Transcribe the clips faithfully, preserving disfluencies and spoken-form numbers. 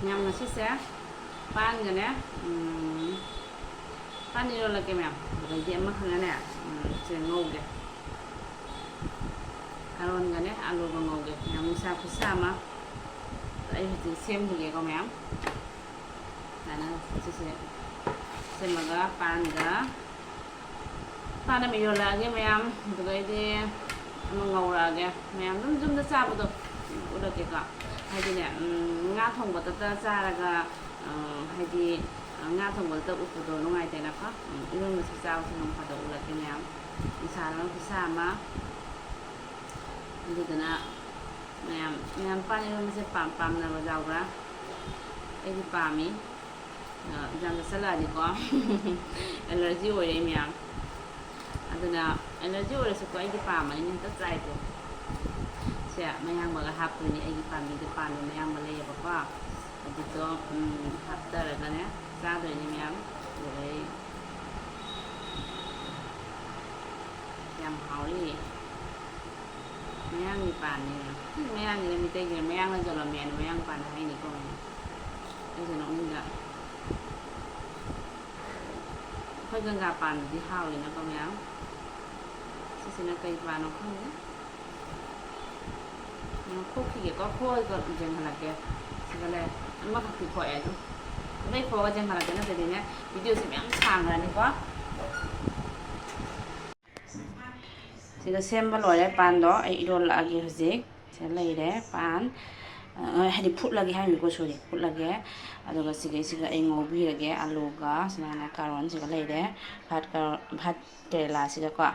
ꯃꯌꯥꯝ, ꯉꯁꯤꯁꯦ ꯄꯥꯟꯒꯅꯦ, ꯎꯝ, ꯄꯥꯟ ꯏꯔꯣꯜꯂꯛꯀꯦ ꯃꯌꯥꯝ꯫ ꯑꯗꯩꯗꯤ ꯑꯃꯈꯛꯅꯅꯦ, ꯎꯝ, ꯁꯦ ꯉꯧꯒꯦ꯫ ꯀꯥꯔꯣꯟꯒꯅꯦ ꯑꯂꯨꯒ ꯉꯧꯒꯦ꯫ ꯃꯌꯥꯝ, ꯅꯨꯡꯁꯥ ꯈꯨꯠꯁꯥ ꯑꯃ꯫ ꯑꯩ ꯍꯧꯖꯤꯛ ꯁꯦꯝꯈꯤꯒꯦꯀꯣ ꯃꯌꯥꯝ꯫ ꯁꯨꯃꯥꯏꯅ ꯁꯤꯁꯦ ꯁꯦꯝꯃꯒ ꯄꯥꯟꯒ ꯄꯥꯟ ꯑꯃ ꯏꯔꯣꯜꯂꯛꯑꯒꯦ ꯃꯌꯥꯝ, ꯑꯗꯨꯒ ꯑꯩꯗꯤ ꯑꯃ ꯉꯧꯔꯛꯑꯒꯦ ꯃꯌꯥꯝ꯫ ꯑꯗꯨꯝ ꯌꯨꯝꯗ ꯆꯥꯕꯗꯣ ꯎꯠꯂꯛꯀꯦꯀꯣ꯫ ꯍꯥꯏꯗꯤꯅꯦ, ꯎꯝ, ꯉꯥ ꯊꯣꯡꯕꯗꯇ ꯆꯥꯔꯒ, ꯎꯝ, ꯍꯥꯏꯗꯤ ꯉꯥ ꯊꯣꯡꯕꯗꯇ ꯎꯠꯄꯗꯣ ꯅꯨꯡꯉꯥꯏꯇꯦꯅꯀꯣ꯫ ꯎꯝ, ꯏꯔꯣꯟꯕꯁꯨ ꯆꯥꯕꯁꯨ ꯅꯣꯡ ꯐꯥꯗꯣꯛ ꯎꯠꯂꯛꯀꯦ ꯃꯌꯥꯝ꯫ ꯅꯨꯡꯁꯥꯅ ꯃꯔꯣꯜ ꯈꯨꯠꯁꯥ ꯑꯃ꯫ ꯑꯗꯨꯗꯨꯅ ꯃꯌꯥꯝ, ꯃꯌꯥꯝ ꯄꯥꯟ ꯏꯔꯣꯟꯕꯁꯦ ꯄꯥꯝ-, ꯄꯥꯝꯅꯕ ꯌꯥꯎꯕ꯭ꯔꯥ? ꯑꯩꯗꯤ ꯄꯥꯝꯃꯤ꯫ ꯑ, ꯌꯥꯝ ꯆꯥꯁꯤꯜꯂꯛꯑꯗꯤꯀꯣ ꯑꯦꯂꯔꯖꯤ ꯑꯣꯏꯔꯛꯏ ꯃꯌꯥꯝ꯫ ꯑꯗꯨꯅ ꯑꯦꯂꯔꯖꯤ ꯑꯣꯏꯔꯁꯨꯀꯣ ꯑꯩꯗꯤ ꯄꯥꯝꯕꯅꯤꯅ ꯍꯦꯛꯇ ꯆꯥꯏꯀꯣ꯫ ꯁꯦ ꯃꯌꯥꯡꯕꯒ ꯍꯥꯞꯇꯣꯏꯅꯤ꯫ ꯑꯩꯒꯤ ꯄꯥꯝꯕꯤꯗ ꯄꯥꯟꯕ ꯃꯌꯥꯡꯕ ꯂꯩꯌꯦꯕꯀꯣ꯫ ꯑꯗꯨꯗꯣ, ꯎꯝ, ꯍꯥꯞꯆꯔꯒꯅꯦ ꯆꯥꯗꯣꯏꯅꯤ ꯃꯌꯥꯝ꯫ ꯑꯗꯨꯗꯩ ꯌꯥꯝ ꯍꯥꯎꯔꯤ꯫ ꯃꯌꯥꯡꯒꯤ ꯄꯥꯟꯅꯤ꯫ ꯃꯌꯥꯡꯒꯤꯔ ꯃꯤꯇꯩꯒꯤꯔ, ꯃꯌꯥꯡꯅ ꯌꯣꯜꯂꯝꯃꯦꯅ ꯃꯌꯥꯡ ꯄꯥꯟ ꯍꯥꯏꯅꯤꯀꯣ꯫ ꯑꯩꯁꯨ ꯅꯣꯛꯅꯤꯡꯗ꯫ ꯑꯩꯈꯣꯏ ꯒꯪꯒꯥ ꯄꯥꯟꯗꯨꯗꯤ ꯍꯥꯎꯋꯤꯅꯀꯣ ꯃꯌꯥꯝ꯫ ꯁꯤꯁꯤꯅ ꯀꯩ ꯄꯥꯟꯅꯣ ꯈꯪꯗꯦ꯫ ꯎꯝ, ꯈꯣꯛꯈꯤꯒꯦꯀꯣ, ꯈꯣꯛꯑꯒ ꯌꯦꯡꯍꯜꯂꯛꯀꯦ꯫ ꯁꯤꯗ ꯂꯩ꯫ ꯑꯃꯈꯛꯇꯤ ꯈꯣꯛꯑꯦ ꯑꯗꯨꯝ꯫ ꯑꯗꯩ ꯈꯣꯛꯑꯒ ꯌꯦꯡꯍꯜꯂꯛꯀꯦ, ꯅꯠꯇ꯭ꯔꯗꯤꯅꯦ ꯚꯤꯗꯤꯑꯣꯁꯦ ꯃꯌꯥꯝ ꯁꯥꯡꯈ꯭ꯔꯅꯤꯀꯣ꯫ ꯁꯤꯗ ꯁꯦꯝꯕ ꯂꯣꯏꯔꯦ ꯄꯥꯟꯗꯣ꯫ ꯑꯩ ꯏꯔꯣꯜꯂꯛꯑꯒꯦ ꯍꯧꯖꯤꯛ꯫ ꯁꯤꯗ ꯂꯩꯔꯦ ꯄꯥꯟ꯫ ꯑ, ꯍꯥꯏꯗꯤ ꯐꯨꯠꯂꯒꯦ ꯍꯥꯏꯕꯅꯤꯀꯣ, ꯁꯣꯔꯤ, ꯐꯨꯠꯂꯒꯦ꯫ ꯑꯗꯨꯒ ꯁꯤꯒꯩꯁꯤꯒ ꯑꯩ ꯉꯧꯕꯤꯔꯒꯦ꯫ ꯑꯂꯨꯒ ꯁꯨꯃꯥꯏꯅ ꯀꯥꯔꯣꯟꯁꯤꯒ ꯂꯩꯔꯦ꯫ ꯚꯥꯠ ꯀꯥꯔꯣ-, ꯚꯥꯠ ꯀꯦꯔꯦꯂꯥꯁꯤꯒꯀꯣ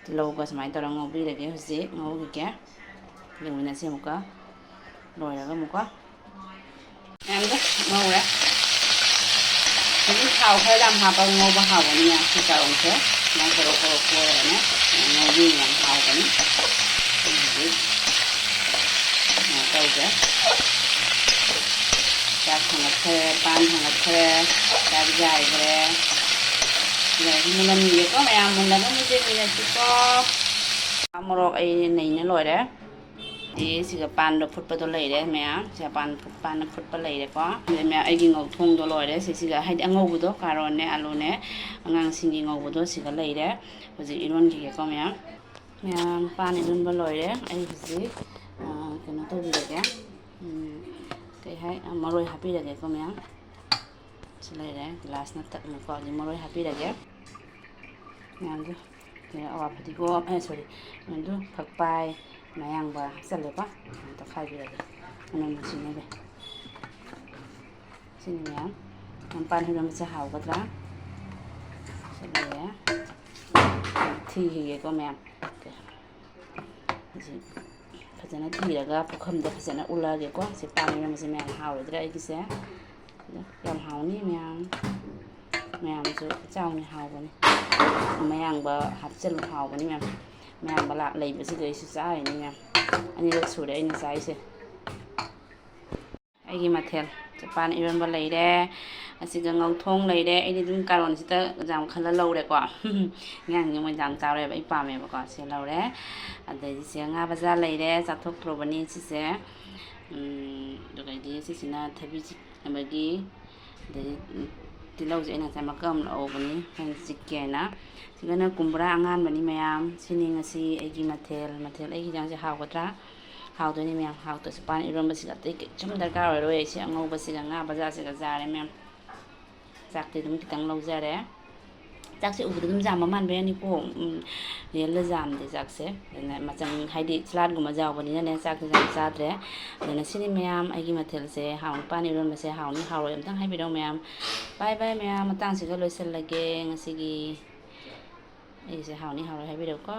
ꯇꯤꯜꯍꯧꯒ ꯁꯨꯃꯥꯏꯅ ꯇꯧꯔꯒ ꯉꯧꯕꯤꯔꯒꯦ꯫ ꯍꯧꯖꯤꯛ ꯉꯧꯈꯤꯒꯦ꯫ ꯌꯦꯡꯃꯤꯟꯅꯁꯤ ꯑꯃꯨꯛꯀ꯫ ꯂꯣꯏꯔꯒ ꯑꯃꯨꯛꯀ꯫ ꯃꯌꯥꯝꯗꯣ ꯉꯧꯔꯦ꯫ ꯍꯧꯖꯤꯛ ꯊꯥꯎ ꯈꯔ ꯌꯥꯝ ꯍꯥꯞꯄꯒ ꯉꯧꯕ ꯍꯥꯎꯕꯅꯤ ꯃꯌꯥꯝ꯫ ꯁꯤ ꯀꯥꯔꯣꯠꯁꯦ ꯁꯨꯃꯥꯏꯅ ꯀꯣꯔꯣ ꯀꯣꯔꯣ ꯀꯣꯔꯒꯅꯦ ꯉꯧꯕꯤꯌꯨ, ꯌꯥꯝ ꯍꯥꯎꯕꯅꯤ꯫ ꯑꯩ ꯍꯧꯖꯤꯛ ꯀꯩꯅꯣ ꯇꯧꯒꯦ꯫ ꯆꯥꯛ ꯊꯥꯡꯒꯠꯈ꯭ꯔꯦ, ꯄꯥꯟ ꯊꯥꯡꯒꯠꯈ꯭ꯔꯦ, ꯆꯥꯛ ꯌꯥꯏꯈ꯭ꯔꯦ꯫ ꯑꯗꯨꯒ ꯃꯨꯜꯍꯟꯒꯦꯀꯣ ꯃꯌꯥꯝ, ꯃꯨꯜꯂꯒ ꯑꯃꯨꯛ ꯌꯦꯡꯃꯤꯟꯅꯁꯤꯀꯣ꯫ ꯃꯣꯔꯣꯛ ꯑꯩ ꯅꯩꯅ ꯂꯣꯏꯔꯦ꯫ ꯁꯤꯒ ꯄꯥꯟꯗꯣ ꯐꯨꯠꯄꯗꯣ ꯂꯩꯔꯦ ꯃꯌꯥꯝ꯫ ꯁꯤꯒ ꯄꯥꯟ ꯐꯨꯠ-, ꯄꯥꯟꯅ ꯐꯨꯠꯄ ꯂꯩꯔꯦꯀꯣ꯫ ꯑꯗꯩ ꯃꯌꯥꯝ, ꯑꯩꯒꯤ ꯉꯧꯊꯣꯡꯗꯣ ꯂꯣꯏꯔꯦ꯫ ꯁꯤꯁꯤꯒ, ꯍꯥꯏꯗꯤ ꯑꯉꯧꯕꯗꯣ, ꯀꯥꯔꯣꯠꯅꯦ, ꯑꯂꯨꯅꯦ, ꯑꯉꯥꯡꯁꯤꯡꯒꯤ ꯉꯧꯕꯗꯣ ꯁꯤꯒ ꯂꯩꯔꯦ꯫ ꯍꯧꯖꯤꯛ ꯏꯔꯣꯟꯈꯤꯒꯦꯀꯣ ꯃꯌꯥꯝ꯫ ꯃꯌꯥꯝ, ꯄꯥꯟ ꯏꯔꯣꯟꯕ ꯂꯣꯏꯔꯦ꯫ ꯑꯩ ꯍꯧꯖꯤꯛ, ꯑ, ꯀꯩꯅꯣ ꯇꯧꯕꯤꯔꯒꯦ꯫ ꯎꯝ, ꯀꯩ ꯍꯥꯏ, ꯑ, ꯃꯔꯣꯏ ꯍꯥꯞꯄꯤꯔꯒꯦꯀꯣ ꯃꯌꯥꯝ꯫ ꯁꯤ ꯂꯩꯔꯦ, ꯒ꯭ꯂꯥꯁꯅ ꯇꯠꯂꯦꯀꯣ꯫ ꯍꯧꯖꯤꯛ ꯃꯔꯣꯏ ꯍꯥꯞꯄꯤꯔꯒꯦ ꯃꯌꯥꯝꯗꯣ꯫ ꯀꯩꯅꯣ, ꯑꯋꯥ ꯐꯗꯤꯒꯣꯝ, ꯑꯦ, ꯁꯣꯔꯤ, ꯀꯩꯅꯣꯗꯣ, ꯐꯛꯄꯥꯏ, ꯃꯌꯥꯡꯕ ꯍꯥꯞꯆꯜꯂꯦꯀꯣ꯫ ꯇꯛꯈꯥꯏꯕꯤꯔꯒꯦ ꯃꯅꯝ ꯅꯨꯡꯁꯤꯅꯕ꯫ ꯁꯤꯅꯤ ꯃꯌꯥꯝ꯫ ꯃꯄꯥꯟ ꯍꯨꯏꯔꯣꯝꯕꯁꯦ ꯍꯥꯎꯒꯗ꯭ꯔꯥ? ꯁꯤ ꯂꯩꯔꯦ꯫ ꯊꯤꯈꯤꯒꯦꯀꯣ ꯃꯌꯥꯝ꯫ ꯍꯧꯖꯤꯛ ꯐꯖꯅ ꯊꯤꯔꯒ ꯄꯨꯈꯝꯗ ꯐꯖꯅ ꯎꯠꯂꯛꯑꯒꯦꯀꯣ꯫ ꯁꯤ ꯄꯥꯟ ꯏꯔꯣꯟꯕꯁꯦ ꯃꯌꯥꯝ ꯍꯥꯎꯔꯗ꯭ꯔꯥ ꯑꯩꯒꯤꯁꯦ? ꯑꯗꯣ ꯌꯥꯝ ꯍꯥꯎꯅꯤ ꯃꯌꯥꯝ꯫ ꯃꯌꯥꯝꯁꯨ ꯆꯥꯎꯅꯤ, ꯍꯥꯎꯕꯅꯤ꯫ ꯃꯌꯥꯡꯕ ꯍꯥꯞꯆꯤꯜꯂꯨ, ꯍꯥꯎꯕꯅꯤ ꯃꯌꯥꯝ꯫ ꯃꯌꯥꯡꯕ ꯂꯥꯛ-, ꯂꯩꯕꯁꯤꯗ ꯑꯩꯁꯨ ꯆꯥꯔꯤꯅꯤ ꯃꯌꯥꯝ꯫ ꯑꯅꯤꯔꯛ ꯁꯨꯔꯦ ꯑꯩꯅ ꯆꯥꯔꯤꯁꯦ꯫ ꯑꯩꯒꯤ ꯃꯊꯦꯜ, ꯄꯥꯟ ꯏꯔꯣꯟꯕ ꯂꯩꯔꯦ, ꯑꯁꯤꯒ ꯉꯧꯊꯣꯡ ꯂꯩꯔꯦ꯫ ꯑꯩꯗꯤ ꯑꯗꯨꯝ ꯀꯥꯔꯣꯟꯁꯤꯗ ꯌꯥꯝ ꯈꯜꯂ ꯂꯧꯔꯦꯀꯣ꯫ ꯑꯉꯥꯡꯁꯤꯡ ꯃꯣꯏ ꯌꯥꯝ ꯆꯥꯎꯔꯦꯕ, ꯑꯩ ꯄꯥꯝꯃꯦꯕꯀꯣ꯫ ꯁꯤ ꯂꯧꯔꯦ꯫ ꯑꯗꯩꯗꯤ ꯁꯤ ꯉꯥ ꯕꯖꯥꯔ ꯂꯩꯔꯦ, ꯆꯥꯊꯣꯛꯇ꯭ꯔꯨꯕꯅꯤ ꯁꯤꯁꯦ꯫ ꯎꯝ, ꯑꯗꯨꯒꯩꯗꯤ ꯁꯤꯁꯤꯅ ꯊꯕꯤ ꯆꯤꯛ-, ꯑꯃꯒꯤ, ꯑꯗꯩꯗꯤ ꯇꯤꯜꯍꯧꯁꯦ ꯑꯩꯅ ꯉꯁꯥꯏ ꯃꯀꯛ ꯑꯃ ꯂꯧꯍꯧꯕꯅꯤ, ꯍꯣꯔꯦꯟ ꯆꯤꯛꯀꯦ ꯍꯥꯏꯅ꯫ ꯁꯤꯒꯅ ꯀꯨꯝꯕ꯭ꯔꯥ ꯑꯉꯥꯟꯕꯅꯤ ꯃꯌꯥꯝ꯫ ꯁꯤꯅꯤ ꯉꯁꯤ ꯑꯩꯒꯤ ꯃꯊꯦꯜ꯫ ꯃꯊꯦꯜ, ꯑꯩꯒꯤ ꯍꯤꯟꯖꯥꯡꯁꯦ ꯍꯥꯎꯒꯗ꯭ꯔꯥ? ꯍꯥꯎꯗꯣꯏꯅꯤ ꯃꯌꯥꯝ꯫ ꯍꯥꯎꯇ꯭ꯔꯁꯨ ꯄꯥꯟ ꯏꯔꯣꯟꯕꯁꯤꯒ ꯑꯇꯩ ꯀꯩꯁꯨꯝ ꯗꯔꯀꯥꯔ ꯑꯣꯏꯔꯣꯏ꯫ ꯁꯤ ꯑꯉꯧꯕꯁꯤꯒ ꯉꯥ ꯕꯖꯥꯔꯁꯤꯒ ꯆꯥꯔꯦ ꯃꯌꯥꯝ꯫ ꯆꯥꯛꯇꯤ ꯑꯗꯨꯝ ꯈꯤꯇꯪ ꯂꯧꯖꯔꯦ꯫ ꯆꯥꯛꯁꯦ ꯎꯕꯗ ꯑꯗꯨꯝ ꯆꯥꯝꯕ ꯃꯥꯟꯕ ꯌꯥꯅꯤꯀꯣ꯫ ꯎꯝ, ꯔꯤꯌꯦꯜꯗ ꯆꯥꯝꯗꯦ ꯆꯥꯛꯁꯦ꯫ ꯑꯗꯨꯅ ꯃꯆꯪ, ꯍꯥꯏꯗꯤ ꯁꯂꯥꯗꯒꯨꯝꯕ ꯌꯥꯎꯕꯅꯤꯅꯅꯦ, ꯆꯥꯛꯁꯦ ꯌꯥꯝ ꯆꯥꯗ꯭ꯔꯦ꯫ ꯑꯗꯨꯅ ꯁꯤꯅꯤ ꯃꯌꯥꯝ ꯑꯩꯒꯤ ꯃꯊꯦꯜꯁꯦ꯫ ꯍꯥꯎꯅ, ꯄꯥꯟ ꯏꯔꯣꯟꯕꯁꯦ ꯍꯥꯎꯅꯤ ꯍꯥꯎꯔꯣꯏ ꯑꯝꯇꯪ ꯍꯥꯏꯕꯤꯔꯛꯑꯣ ꯃꯌꯥꯝ꯫ ꯕꯥꯏ ꯕꯥꯏ ꯃꯌꯥꯝ, ꯃꯇꯥꯡꯁꯤꯒ ꯂꯣꯏꯁꯤꯜꯂꯒꯦ ꯉꯁꯤꯒꯤ꯫ ꯑꯩꯁꯦ ꯍꯥꯎꯅꯤ ꯍꯥꯎꯔꯣꯏ ꯍꯥꯏꯕꯤꯔꯛꯎꯀꯣ꯫